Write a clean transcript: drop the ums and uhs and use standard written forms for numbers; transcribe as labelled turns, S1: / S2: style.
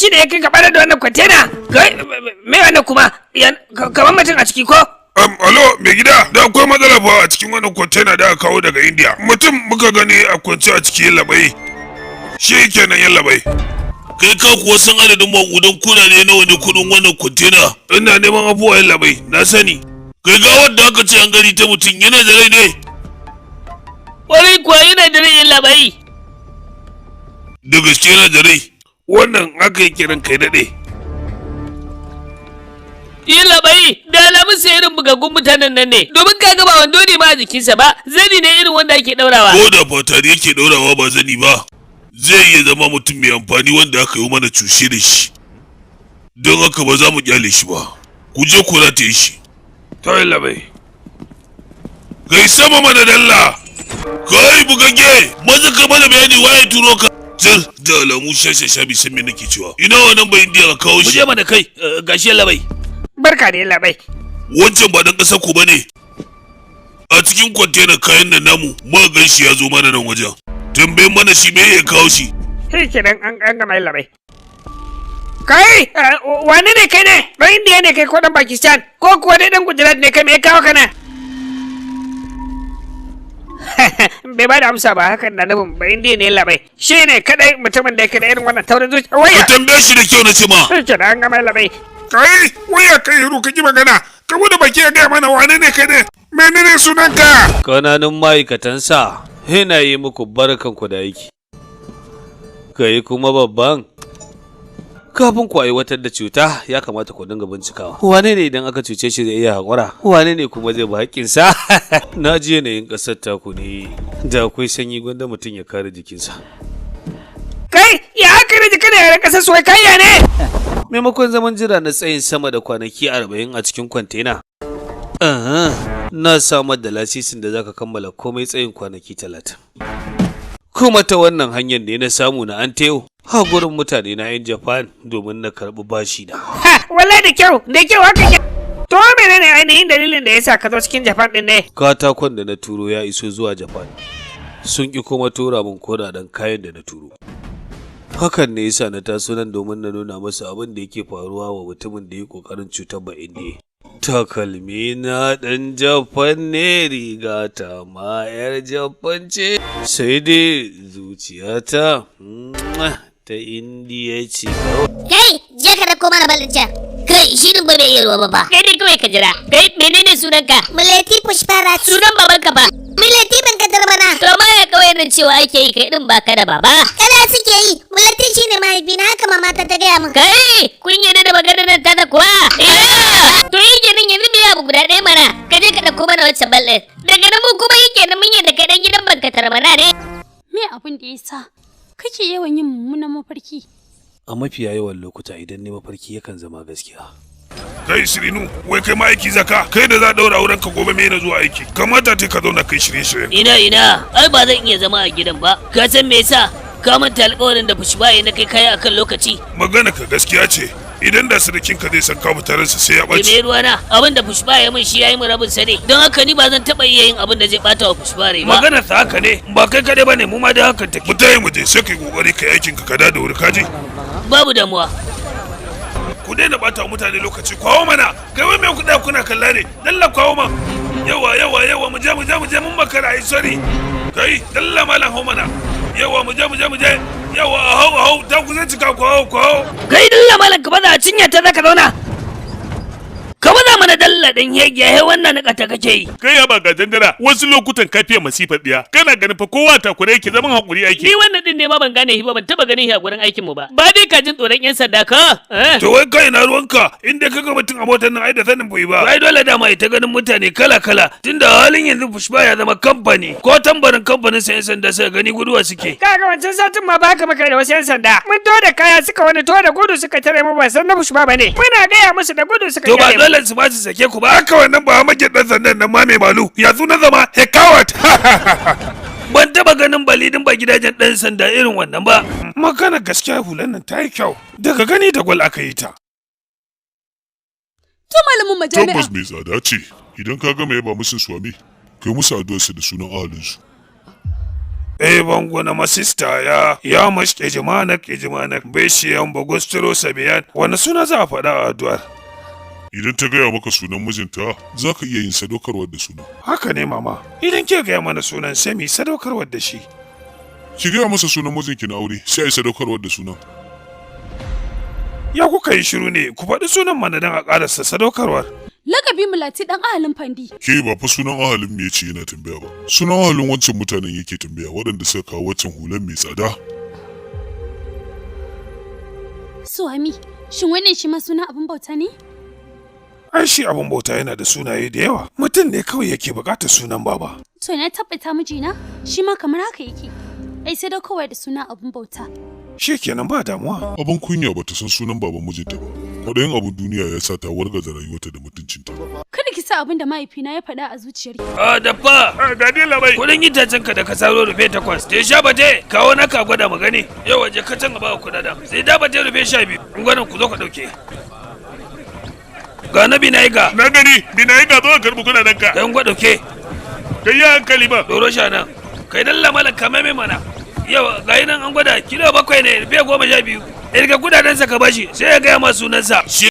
S1: Ganganci da ya kai ka ɓarar da wannan kwantena? Kai, me wannan kuma? Kamar mutum a ciki ko?
S2: Alo, mai gida, da akwai matsala fa a cikin wannan kwantena da aka kawo daga India. Mutum muka gani a kwance a ciki, yallabai. Shi kenan, yallabai.
S3: Kai, ka kuwa san adadin maƙudan kudade nawa ne kudin wannan kwantena?
S2: Ina neman afuwa, yallabai, na sani.
S3: Kai, ga wanda aka ce an gani ta mutum yana da rai ne?
S4: Kwarai kuwa, yana da rai, yallabai.
S3: Da gaske yana da rai?
S2: Wannan aka yi kiran kai daɗe.
S4: Yallabai, da alamun sai irin bugaggun mutanen nan ne. Domin ka ga ba wando ne ma a jikinsa ba, zani ne irin wanda ake ɗaurawa.
S3: Ko da fatari yake ɗaurawa ba zani ba, zai iya zama mutum mai amfani wanda aka yi mana cushe da shi. Don haka ba za mu kyale shi ba. Ku je ku rataye shi.
S2: To, yallabai.
S3: Kai, sama mana dalla. Kai bugagge, maza ka mana bayani waye turo ka. Zir da alamu shashasha bai san me nake cewa. Ina wannan bai Indiya, ka kawo
S4: Mu
S3: shi.
S4: je mana kai, gashi yallabai.
S1: Barka da yallabai.
S3: Wancan ba dan ƙasar ku bane. A cikin kwantenar kayan nan namu, muka gan shi ya zo mana nan wajen. Tambayin mana shi me ya kawo shi.
S1: Shi kenan, an gama, yallabai. Kai, wane ne kai ne? Ɗan Indiya ne kai ko ɗan Pakistan? Ko kuwa dai ɗan Gujarat ne kai? Me ya kawo ka nan? Bai ba da amsa ba, hakan na nufin ba Indiya ne, yallabai. Shi ne kadai mutumin da yake da irin wannan taurin zuciya.
S3: Ka
S1: Waya!
S3: tambaye shi da kyau na ce ma.
S1: Shi kenan, an gama, yallabai.
S2: Kai, waya kai hiru ka ki magana. Ka bude baki ka gaya mana wane ne kai ne? Menene sunanka?
S5: Ƙananun ma'aikatansa, ina yi muku barkanku da aiki. Kai kuma babban, kafin ku aiwatar da cuta ya kamata ku dinga bincikawa. Wane ne idan aka cuce shi zai iya haƙura? Wane ne kuma zai bi haƙƙinsa? Na ji yanayin ƙasar taku ne da akwai sanyi, gwanda mutum ya kare jikinsa.
S1: Kai, ya haka ne kana yaren ƙasar su wai kai ya ne?
S5: Maimakon zaman jira na tsayin sama da kwanaki 40 a cikin kwantena, na samar da lasisin da zaka kammala komai tsayin kwanaki 30. Kuma ta wannan hanyar ne na samu na an tayo ha gurin mutane na 'yan Japan domin na karɓi bashi na.
S1: Ha, wallahi da kyau, da kyau haka ke. To, menene ainihin dalilin da yasa ka zo cikin Japan din ne?
S5: Katakon da na turo ya iso zuwa Japan. Sun ƙi kuma tura min kuɗaɗen kayan da na turo. Hakan ne yasa na taso nan domin na nuna masa abin da yake faruwa wa mutumin da ya ƙoƙarin cutar ba Indiya. Takalmi na ɗan Japan ne, riga ta ma 'yar Japan ce, sai dai zuciyata ta Indiya ce kawai.
S6: Kai, je ka dauko mana balin can. Kai, shi din ba bai iya ruwa ba fa.
S4: Kai dai kawai ka jira. Kai, menene sunanka?
S6: Muleti Pushparat.
S4: Sunan babanka ba?
S6: Muleti ban kadar bana.
S4: To ma ya kawai nan cewa ake yi kai din baka da baba.
S6: Kada suke yi. Muleti shine mahaifina, haka mamata ta gaya min.
S4: Kai, kun yarda da maganar nan ta kuwa? Eh, to yi kenan, yanzu me abu guda ɗaya mana. Ka je ka ɗauko mana wancan bal ɗin. Daga nan mu kuma yi kenan mun yarda kai ɗan gidan banka tarmana ne.
S7: Me abin da ya sa kake yawan yin mummunan mafarki?
S5: A mafiya yawan lokuta idan ne mafarki yakan zama gaskiya.
S2: Kai Sirinu, wai kai ma aiki zaka? Kai da za a daura auren ka gobe, me na zuwa aiki? Kamata ta ka zauna kai shirye-shirye.
S4: Ina ina, ai ba zan iya zama a gidan ba. Ka san me yasa? Ka manta alƙawarin da Fushbaye na kai kaya akan lokaci.
S2: Magana ka gaskiya ce. Idan da sirikin ka zai san ka fitaransa sai ya
S4: Me
S2: ɓaci.
S4: ruwana, abin da Fushbaye min shi yayi mu rabin sa ne. Don haka ni ba zan taɓa iya yin abin da zai bata wa Fushbaye ba.
S1: Maganar sa haka ne, ba kai kadai bane, mu ma da hakan take.
S2: Mu tayi mu je, sai kai kokari kai aikin ka kada da wuri, kaji.
S4: Babu damuwa.
S2: Ku daina bata wa mutane lokaci, kwawo mana. Kai, wai me ku da kuna kalla ne? Dalla kwawo ma. Yawa yawa yawa, mu je mu je mu je, mun makara ai, sorry. Kai, dalla malam, hau mana. Yawa, mu je mu je mu je. Yawa, hau hau, ta kusa cika, kwawo kwawo.
S4: Kai dalla malam, ka baza a cinya ta zaka zauna. Ka baza mana dalla dan hege, he wannan nika ta kake yi.
S8: Kai ya ba ga jandara, wasu lokutan ka fiye masifar diya. Kana ganin fa kowa takure yake, zaman hakuri ake.
S4: Ni wannan din ne ma ban gane shi ba, ban taba ganin shi a gurin aikin mu ba. Ba dai ka jin tsoron yan sanda ka? Eh?
S2: To wai kai na ruwanka? In dai kaga mutum a motar nan ai da sanin bai ba.
S1: Ai dole dama ita ganin mutane kala kala, tunda halin yanzu Fushba ya zama kamfani, ko tambarin kamfanin sa yan sanda suka gani guduwa suke. Kaga wancan satin ma ba haka muka yi da wasu yan sanda. Mun to da kaya, suka wani to da gudu suka tare mu, ba san na Fushba bane. Muna gaya musu, da gudu suka To ba kyale mu. dole su ba su sake ku ba.
S2: Haka wannan ba mage dan sandan nan ma mai malu ya suna zama hekawat.
S1: Ban taba ganin balidin ba gidajen dan sanda irin wannan ba.
S2: Magana gaskiya, hulan nan ta yi kyau. Daga gani da gwal aka yi ta.
S7: To malamin majami'a.
S9: Tabbas mai tsada ce. Idan ka gama yaba musu swami, kai musu addu'arsu da sunan ahalinsu.
S2: Eh, bango na masista ya ya mash ejimanak ejimanak beshiyan bogostro sabiyan. Wani suna za a faɗa a addu'ar?
S3: Idan ta gaya maka sunan mijinta, za ka iya yin sadaukarwar da sunan.
S2: Haka ne mama, idan ke gaya mana sunan sai mu yi sadaukarwar da shi.
S3: Ki gaya masa sunan mijinki na aure, sai a yi sadaukarwar da sunan.
S2: Ya kuka yi shiru ne, ku faɗi sunan mana don a ƙarasa sadaukarwar.
S7: Lakabi Mulati dan ahalin Fandi.
S3: Ke, ba fa sunan ahalin me yace yana tambaya ba. Sunan ahalin wancan mutanen yake tambaya, waɗanda suka kawo wancan hulan mai tsada.
S7: Suwami, shin wannan shi ma sunan abin bauta ne?
S2: Ai shi abin bauta yana da sunaye da yawa. Mutum ne kawai yake buƙatar sunan baba.
S7: To na tabbata mijina shi ma kamar haka yake. Ai sai da kawai da sunan abin bauta.
S2: Shi kenan, ba damuwa.
S3: Abin kunya, bata san sunan baban mijinta ba. Kwaɗayin abin duniya ya sa ta wargaza rayuwarta da mutuncinta.
S7: Kada ki sa abin da mahaifina ya faɗa a zuciyarki.
S1: A dafa.
S8: Ga dai labai.
S1: Kudin itacen ka da ka saro rufe 8. Te sha bate, kawo naka gwada mu gani. Yau waje ka can ba kudaden. Sai da bate rufe 12. In gwanin ku zo ka dauke. Ga na binayiga.
S8: Na gani, binayiga, zo ka karbi kudaden ka.
S1: Kai ngwa dauke.
S8: Kai yi hankali ba.
S1: Doro sha nan. Kai dalla malam kame mai mana. Yau ga yi nan an gwada kilo 7 ne rufe 12. Irga kudadensa ka bashi sai ya gaya ma sunansa.
S3: Shi